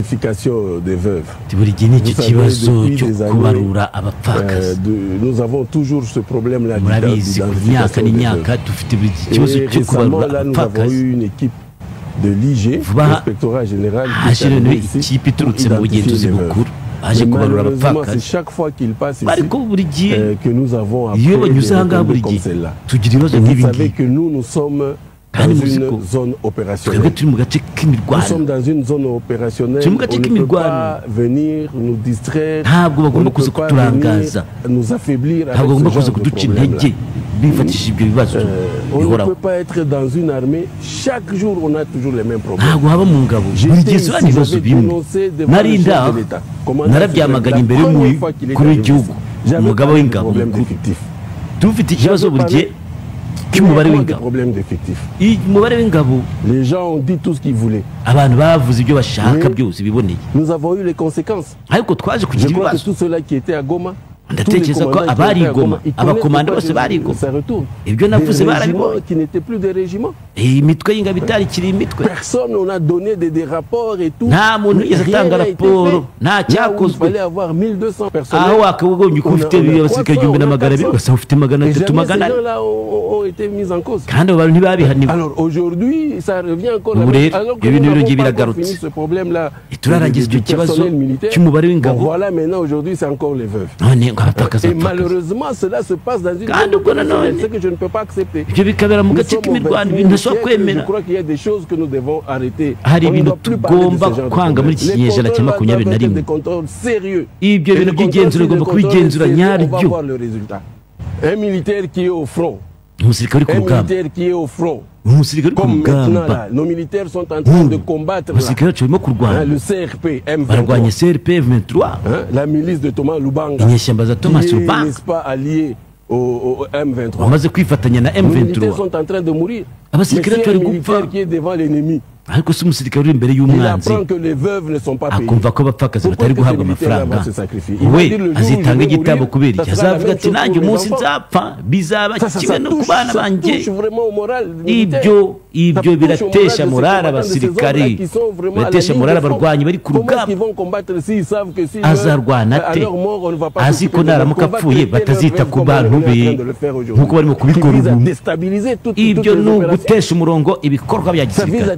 Identification des veuves. Buri gihe ni iki kibazo cyo kubarura abapfakazi. Nous avons toujours ce problème-là. Murabizi, ku myaka n'imyaka dufite buri gihe ikibazo cyo kubarura abapfakazi. Une équipe de l'IG, l'inspectorat général, haje noneho ikipe iturutse mu bugenzuzi bukuru, baje kubarura abapfakazi. Ariko buri gihe iyo banyuze aha ngaha, buri gihe tugira ibibazo nk'ibi ngibi. Kandi muzi ko twebwe turi mu gace k'imirwano, turi mu gace k'imirwano. Ntabwo bagomba kuza kuturangaza, ntabwo bagomba kuza kuduca intege bifatishije ibyo bibazo bihoraho. Ntabwo haba mu ngabo buri gihe ziba ibibazo bimwe. Nari ndaho, narabyamaganye imbere y'umukuru w'igihugu, umugaba w'ingabo mukuru. Dufite ikibazo buri gihe cy'umubare w'ingabo, umubare w'ingabo. Abantu bavuze ibyo bashaka byose biboneye, ariko twaje kugira ibibazo. Ndatekereza ko abari i Goma, abakomanda bose bari i Goma, ibyo navuze barabibonye. Iyi mitwe y'ingabo itari ikiri imitwe, nta muntu wigeze atanga raporo, nta cyakozwe. Aho wakagombye kuba ufite abasirikare 1200, ugasanga ufite 300, 400, kandi abo bantu ntibabihaniwe. Ubu rero ibyo bintu birongeye biragarutse, turarangiza icyo kibazo cy'umubare w'ingabo, none ngo abapfakazi. Et malheureusement, cela se passe dans une Kandi ubwo nanone ce que je ne peux pas accepter. ibyo bikabera mu gace k'imirwano, ibintu ntashobora kwemera. Je crois qu'il y a des choses que nous devons arrêter. Hari ibintu tugomba kwanga muri iki kinyejana cya 21. Ibyo bintu by'igenzura bigomba kuba igenzura nyaryo. Un militaire qui est au front. Umusirikare uri ku rugamba, militaire qui est au front. Umusirikare uri ku rugamba. Nos militaires sont en train de combattre. Abasirikare bacu barimo kurwana. Le CRP M23. Barwanya CRP M23. La milice de Thomas Lubanga. Inyeshyamba za Thomas Lubanga. N'est-ce pas allié au M23. Bamaze kwifatanya na Nos M23. militaires sont en train de mourir. Abasirikare bacu bari gupfa. Qui est devant l'ennemi. Ariko si umusirikare uri imbere y'umwanzi akumva ko abapfakazi batari guhabwa amafaranga, we azitanga igitambo kubera iki? Azavuga ati: "Nanjye umunsi nzapfa bizaba kimwe no ku bana banjye." Ibyo biratesha morale abasirikare, biratesha morale abarwanyi bari ku rugamba. Azarwana ate azi ko naramuka apfuye batazita ku bantu be nk'uko barimo kubikora ubu? Ibyo ni ugutesha umurongo ibikorwa bya gisirikare,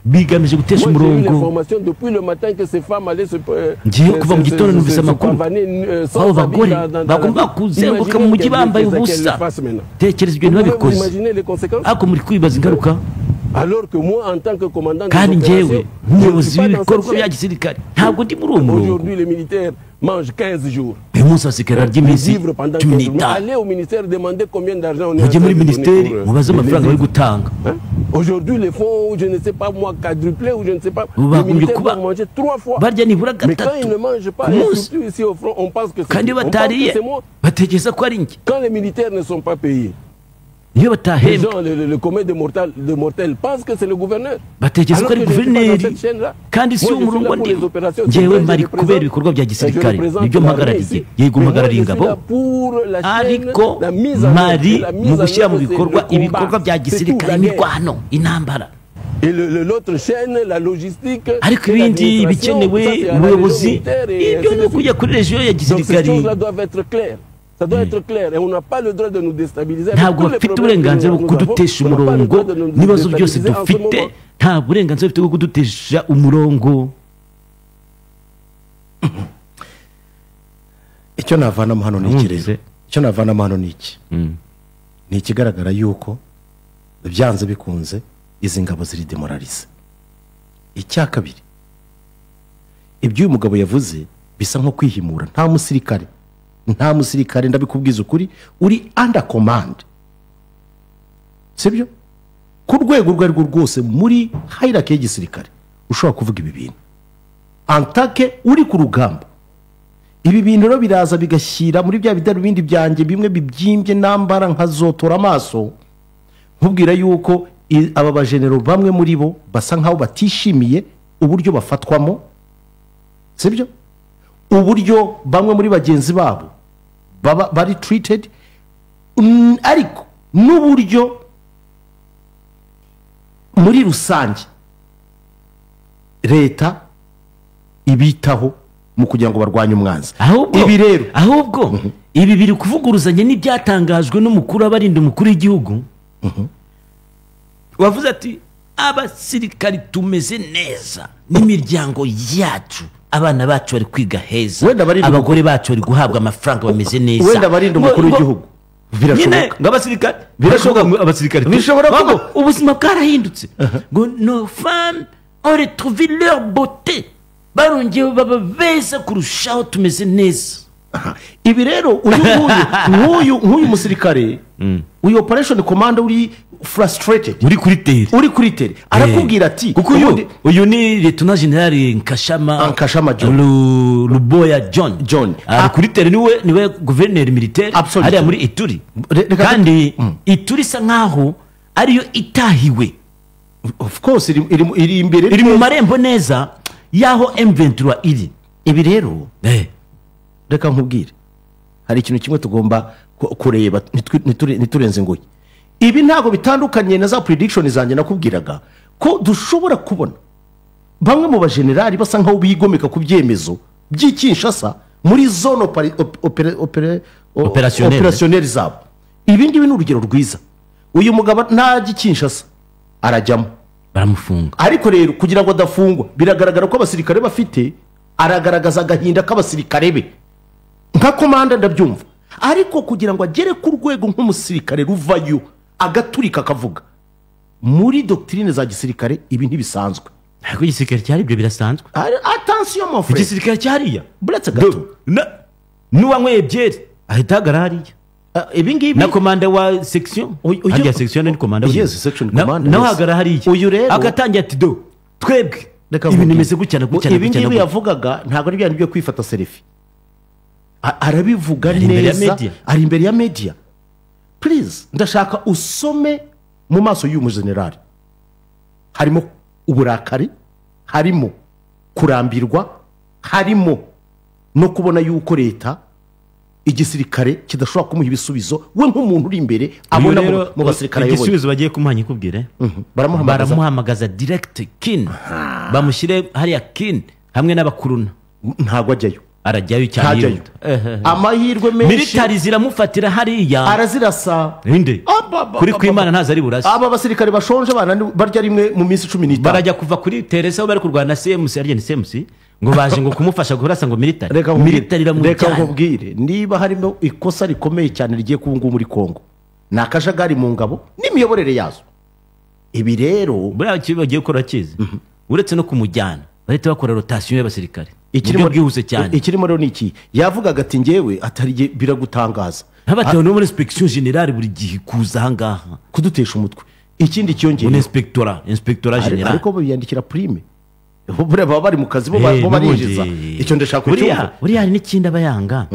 bigamije gutesha umurongo. Ngiye kuva mu gitondo numvise amakuru abo bagore bagomba kuzenguruka mu mujyi bambaye ubusa. Tekereza ibyo ntibabikoze, ariko muri kwibaza ingaruka. Kandi njyewe nk'umuyobozi w'ibikorwa bya gisirikare ntabwo ndi muri uwo murongo. Uyu munsi abasirikare barya iminsi 15. Mujye muri minisiteri mubaze amafaranga bari gutanga. Aujourd'hui, les fonds, je ne sais pas moi, quadruplé ou je ne sais pas. Ubu bagombye kuba barya nibura gatatu ku munsi, kandi iyo batariye batekereza ko ari njye. Quand les militaires ne sont pas payés, iyo batahembwa le commun des mortels, de mortels pense que c'est le gouverneur. batekereza ko ari guverineri, kandi si umurongo ndimo. Njyewe mpari kubera ibikorwa bya gisirikare, nibyo mpagarariye. Yego, mpagarariye ingabo, ariko mpari mu gushyira mu bikorwa ibikorwa bya gisirikare, imirwano, intambara. Et l'autre chaîne, la logistique, Ariko ibindi bikenewe, ubuyobozi, ibyo ni ukujya kuri région ya gisirikare. Doivent être claires. Ça doit être clair et on n'a pas le droit de nous déstabiliser. Ntabwo bafite uburenganzira bwo kudutesha umurongo n'ibibazo byose dufite. Nta burenganzira bafite bwo kudutesha umurongo. Icyo navanamo hano ni iki rero? Icyo navanamo hano ni iki? Ni ikigaragara yuko byanze bikunze izi ngabo ziri démoralisées. Icya kabiri, ibyo uyu mugabo yavuze bisa nko kwihimura. Nta musirikare, nta musirikare, ndabikubwiza ukuri, uri under command, sibyo, ku rwego urwo ari rwo rwose muri hierarchy y'igisirikare, ushobora kuvuga ibi bintu antake uri ku rugamba. Ibi bintu rero biraza bigashyira muri bya bidarubindi byanjye bimwe bibyimbye nambara nkazotora amaso, nkubwira yuko aba bajenero bamwe muri bo basa nkaho batishimiye uburyo bafatwamo, sibyo, uburyo bamwe muri bagenzi babo baba bari treated, ariko n'uburyo muri rusange leta ibitaho mu kugira ngo barwanye umwanzi. Ibi rero ahubwo ibi biri kuvuguruzanya n'ibyatangajwe n'umukuru abarinda umukuru w'igihugu wavuze ati abasirikari tumeze neza n'imiryango yacu, abana bacu bari kwiga heza, abagore bacu bari guhabwa amafaranga bameze neza. Wenda barinda umukuru w'igihugu birashoboka ngo abasirikari birashoboka, abasirikari bishobora kuba ubuzima bwarahindutse ngo nos femmes ont retrouvé leur beauté, barongeye baba beza kurushaho, tumeze neza. Ibi rero uyu nk'uyu musirikare, uyu operation commander uri frustrated, uri kuri terre arakubwira ati kuko uyu ni Lieutenant General Nkashama John Luboya John ari kuri terre, niwe gouverneur militaire hariya muri Ituri, kandi Ituri isa nkaho ariyo itahiwe. Of course iri imbere, iri mu marembo neza yaho M23 iri. Ibi rero reka nkubwire, hari ikintu kimwe tugomba kureba ntiturenze ingoyi. Ibi ntabwo bitandukanye na za prediction zanjye nakubwiraga ko dushobora kubona bamwe mu bajenerali basa nkaho bigomeka ku byemezo by'Kinshasa muri zone opérationnelle zabo. Ibi ngibi ni urugero rwiza. Uyu mugabo ntajya Kinshasa arajyamo baramufunga, ariko rero kugira ngo adafungwa biragaragara ko abasirikare bafite, aragaragaza agahinda k'abasirikare be nka komanda ndabyumva, ariko kugira ngo agere ku rwego nk'umusirikare ruvayo agaturika akavuga muri doctrine za gisirikare, ibi ntibisanzwe. Ariko igisirikare cyari ibyo birasanzwe. Attention mon frère, igisirikare cyariya buretse gato n'uwanyweye byeri ahita ahagarara hariya. Ibi ngibi na komanda wa section, hariya section ni komanda, yes section commander, nawe ahagarara hariya. Uyu rero agatangira ati do twebwe ibintu bimeze gutya na gutya. Ibi ngibi yavugaga ntabwo ari bya byo kwifata selfie, arabivuga neza, ari imbere ya media. Please ndashaka usome mu maso y'uyu mujenerali, harimo uburakari, harimo kurambirwa, harimo no kubona yuko leta igisirikare kidashobora kumuha ibisubizo we nk'umuntu uri imbere abona mu basirikare ayoboye. Igisubizo bagiye kumuha nyikubwire, baramuhamagaza direct kin, bamushyire hariya kin hamwe n'abakuruna. Ntabwo ajyayo, arajyayo cyane, amahirwe menshi militari ziramufatira hariya arazirasa ninde kuri kwimana ntaza ari burasa. Aba basirikare bashonje barya rimwe mu minsi 15, barajya kuva kuri Teresa aho bari kurwana CMC, arya ni CMC, ngo baje ngo kumufasha kurasa ngo militari iramujyana. Reka nkubwire, niba harimo ikosa rikomeye cyane rigiye kuba ngubu muri Kongo ni akajagari mu ngabo n'imiyoborere yazo. Ibi rero buriya icyo bagiye gukora kizi, uretse no kumujyana bahita bakora rotation y'abasirikare ikirimo bwihuse cyane. Ikirimo rero niki yavugaga ati ngewe atari biragutangaza ntabatewe no muri inspection générale buri gihe kuza ahangaha kudutesha umutwe. Ikindi cyongeye ni inspectora général, ariko biyandikira prime, buriya baba bari mu kazi bo barinjiza. Icyo ndashaka kucyumva buriya hari n'ikindi abayanga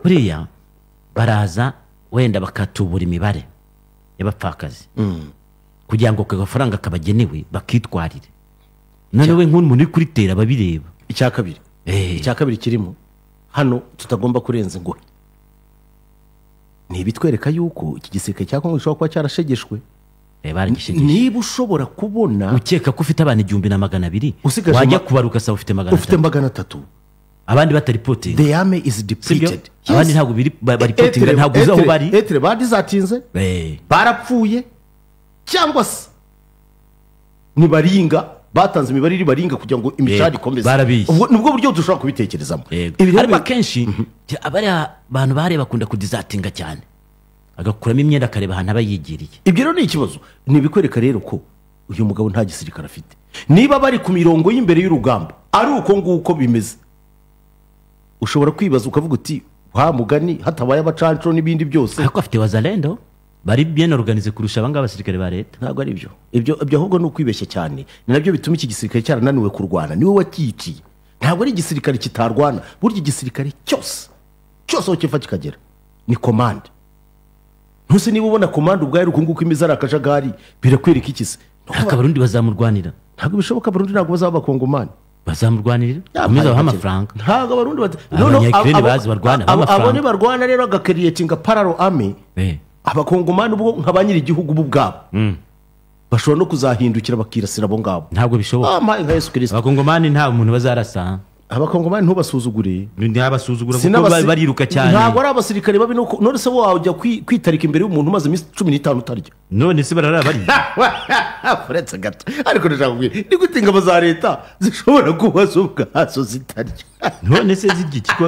buriya baraza wenda bakatubura imibare y'abapfakazi kugira ngo agafaranga kabagenewe bakitwarire. None we nk'umuntu uri kuri tera babireba. Icya kabiri kirimo hano tutagomba kurenza ingohe ni ibitwereka yuko iki gisirikare cya Kongo gishobora kuba cyarashegeshwe. Niba ushobora kubona ukeka ko ufite abantu 1200 wajya kubaruka saba ufite 300, abandi bataripotinga. The army is depleted. Abandi ntabwo baripotinga, ntabwo uzi aho bari. Etre badizatinze, barapfuye cyangwa se ni baringa batanze imibare iri baringa kugira ngo imishahara ikomeze. Nubwo buryo dushobora kubitekerezamo. Ariko akenshi abari abantu bare bakunda kudizatinga cyane, agakuramo imyenda akareba ahantu aba yigiriye. Ibyo rero ni ikibazo. Ni ibikwereka rero ko uyu mugabo nta gisirikare afite. Niba bari ku mirongo y'imbere y'urugamba ari uko nguko bimeze, ushobora kwibaza ukavuga uti wa mugani hatabaye abacanco n'ibindi byose. Ariko afite wazalendo bari bien organisé kurusha abanga abasirikare ba leta. Ntabwo ari byo. Ibyo ahubwo ni ukwibeshya cyane. Ni nabyo bituma iki gisirikare cyarananiwe kurwana. Niwe wakiciye. Ntabwo ari igisirikare kitarwana. Burya igisirikare cyose aho kiva kikagera ni command. Ntuse niba ubona command ubwayo uko nguko imeze ari akajagari, birakwereka iki se? Ariko Abarundi bazamurwanira. Ntabwo bishoboka, Abarundi ntabwo bazaba abakongomani. Bazamurwanirira komeza baha amafaranga. Ntabwo Abarundi abo ni barwana rero agakreatinga parallel army. Abakongomani ubwo nka ba nyiri igihugu bo ubwabo Bashobora no kuzahindukira bakirasira abo ngabo. Ntabwo bishoboka. Nka Yesu Kristo. Abakongomani nta muntu bazarasa. Abakongomani ntubasuzugure. Ntabasuzugura kuko bariruka cyane. Ntabwo ari abasirikare babi, none se wajya kwitarika imbere y'umuntu umaze iminsi 15 utarya. None se barara bari. Uretse gato. Ariko ndashaka kubwira, ni gute ingabo za leta zishobora kuba z'ubwazo zitarya? None se zirya iki ko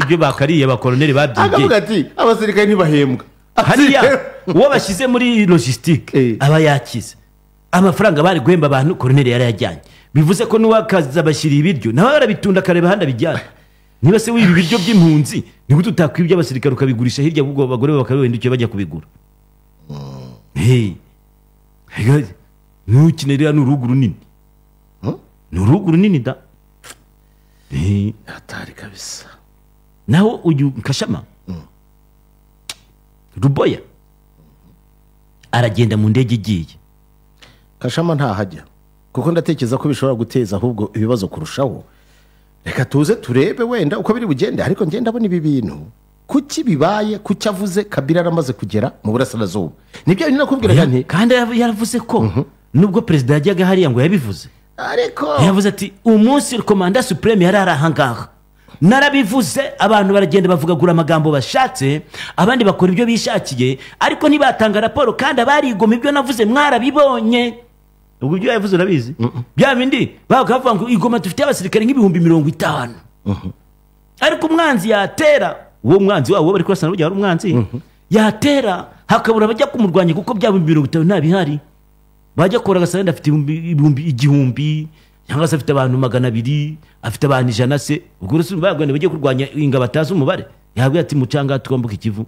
ibyo bakariye abakoloneli babyibye? Akavuga ati abasirikare ntibahembwa. Hariya uwo bashyize muri logistique aba yakize. Amafaranga bari guhemba abantu koloneli yarayajyanye. Bivuze ko n'uwakaza bashyira ibiryo nawe barabitunda akareba ahandi abijyana. Niba se wiba ibiryo by'impunzi ni gute utakwibye abasirikare ukabigurisha hirya, ahubwo abagore bakabihenda icyo bajya kubigura. Ntukinira ni urugu runini. Ni urugu runini da. Atari kabisa. Naho uyu Kashama Ruboya aragenda mu ndege igiye. Kashama ntahajya kuko ndatekereza ko bishobora guteza ahubwo ibibazo kurushaho. Reka tuze turebe wenda uko biri bugende, ariko ngenda abona ibi bintu kuki bibaye, kuki avuze Kabila aramaze kugera mu burasirazuba. Nibyo bintu nakubwiraga nti kandi yaravuze ko nubwo president yajyaga hariya ngo yabivuze, ariko yavuze ati umunsi commandant supreme yari arahangaha narabivuze, abantu baragenda bavugagura amagambo bashatse, abandi bakora ibyo bishakiye, ariko ntibatanga raporo kandi abarigoma ibyo navuze mwarabibonye. Ubwo ibyo yavuze urabizi bya bindi bakavuga ngo igoma dufite abasirikare nk'ibihumbi 50, ariko umwanzi yatera, uwo mwanzi wabo bari kurasana burya ari umwanzi, yatera hakabura bajya kumurwanya kuko bya 50 ntabihari. Bajya kora gasana afite 1000 cyangwa se afite abantu 200, afite abantu 100 se, ubwo rusi bagwende bagiye kurwanya ingabo batazi umubare. Yabwiye ati mucanga twambuka Ikivu.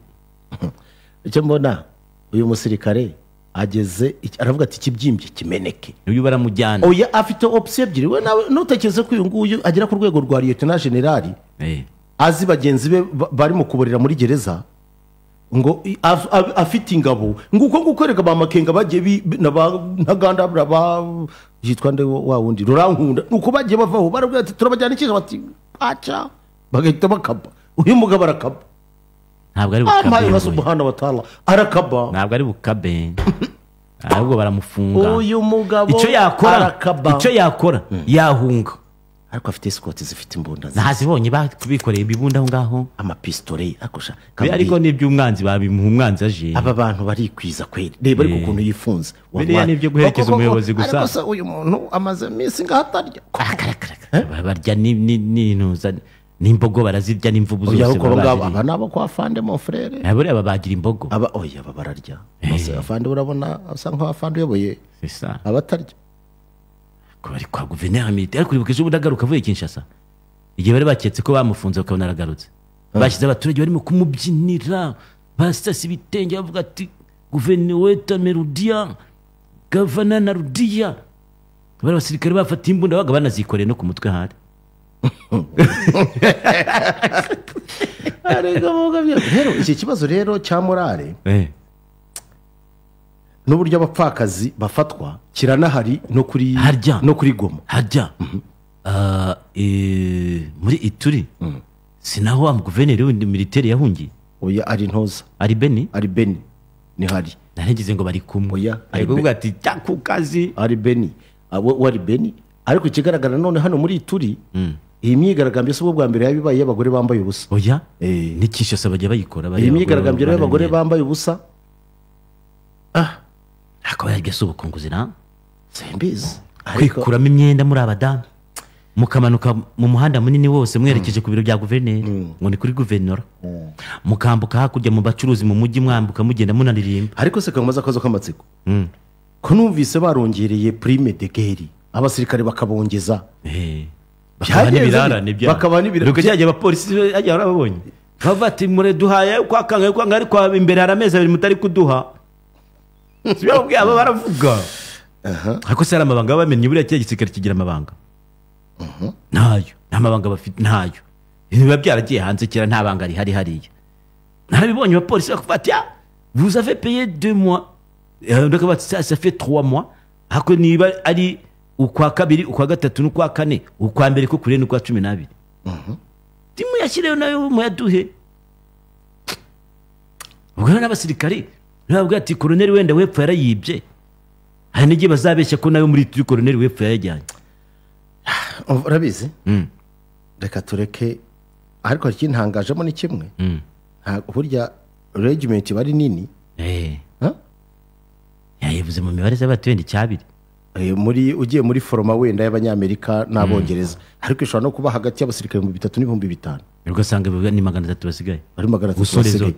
Icyo mbona uyu musirikare ageze aravuga ati kibyimbye kimeneke, uyu baramujyana. Oya afite option ebyiri, we nawe nutekereze ko uyu nguyu agera ku rwego rwa lieutenant general, azi bagenzi be bari mu kuborera muri gereza, ngo afite ingabo nguko ngukorega ba Makenga bagiye na Ntaganda ba yitwa nde wa wundi Rurankunda, nuko bagiye bavaho barabwira ati turabajyana ikije, bati acha, bagahita bakaba. Uyu mugabo arakaba. Ntabwo ari bukabe. Subhanahu wa ta'ala arakaba. Ntabwo ari bukabe. Ahubwo baramufunga. Uyu mugabo icyo yakora, icyo yakora yahunga. Ariko afite escort zifite imbunda. Nazibonye babikoreye ibibunda aho ngaho, amapistole akosha. Ariko n'iby'umwanzi babimuha umwanzi aje. Aba bantu barikwiza kweli. Reba ariko ukuntu yifunze. Biriya nibyo guherekeza umuyobozi gusa. Ariko se uyu muntu amaze iminsi ngahatarya. Barya ni n'imbogo barazirya n'imvubu zose. Aba nabo kwa afande mon frere. Abo aba bagira imbogo. Aba oya aba bararya. Bose afande urabona asa nkaho afande uyoboye. Abatarya. Ko bari kwa gouverneur militaire kuribuka ejo budagaruka avuye Kinshasa. Igihe bari baketse ko bamufunze bakabona aragarutse. Bashyize abaturage barimo kumubyinira, basasa ibitenge bavuga ati gouverneur weta Merudia, governor Narudia. Bari abasirikare bafata imbunda baga banazikoreye no ku mutwe hari. Rero iki kibazo rero cya morale n'uburyo abapfakazi bafatwa kiranahari no kuri no kuri Goma harya muri Ituri sinaho wa guverineri w'indi militaire yahungiye. Oya ari ntoza, ari Beni, ari Beni ni hari narengize ngo bari kumwe. Oya ari kuvuga ati cya ku kazi ari Beni, abo wari Beni. Ariko ikigaragara none hano muri Ituri iyi myigaragambyo si ubwo bwa mbere yabibaye y'abagore bambaye ubusa. Oya ni Kinshasa bajya bayikora iyi myigaragambyo y'abagore bambaye ubusa. Akaba yaryo ubukunguzi na simbizi kwikuramo imyenda muri abadamu mukamanuka mu muhanda munini wose mwerekeje ku biro bya guverineri ngo ni kuri guverinora, mukambuka hakurya mu bacuruzi mu mujyi mwambuka mugenda munaririmba. Ariko se kamaze akazo k'amatsiko ko numvise barongereye prime de guerre abasirikare bakabongeza bakaba n'ibirarane byajya abapolisi ajya barababonye bava ati mure duhaye kwakanga kwanga ariko imbere hari amezi abiri mutari kuduha. Sibyo aba baravuga. Ariko se hari amabanga bamenye buriya cya gisirikare kigira amabanga. Ntayo, nta mabanga bafite ntayo. Biba byaragiye hanze kera nta banga rihari hariya. Narabibonye abapolisi bakavuga ati vous avez payé 2 mois. Donc bati ça fait 3 mois. Hako niba ari ukwa kabiri, ukwa gatatu n'ukwa kane, ukwa mbere ko kure n'ukwa 12. Timu yashyireyo nayo muyaduhe. Ubwo n'abasirikare nabwo ati colonel wenda wepfa yarayibye. Hari n'igihe bazabeshya ko nawe muri turi koroneri wepfo yayajyanye. Urabizi, reka tureke. Ariko ikintangajemo ni kimwe, burya regiment iba ari nini. Yayivuze mu mibare z'abatuye icyabiri. Muri ugiye muri foroma wenda y'abanyamerika n'abongereza, ariko ishobora no kuba hagati y'abasirikare 3000 n'ibihumbi 5,000. Ugasanga ni 300 basigaye. Ari 300 basigaye.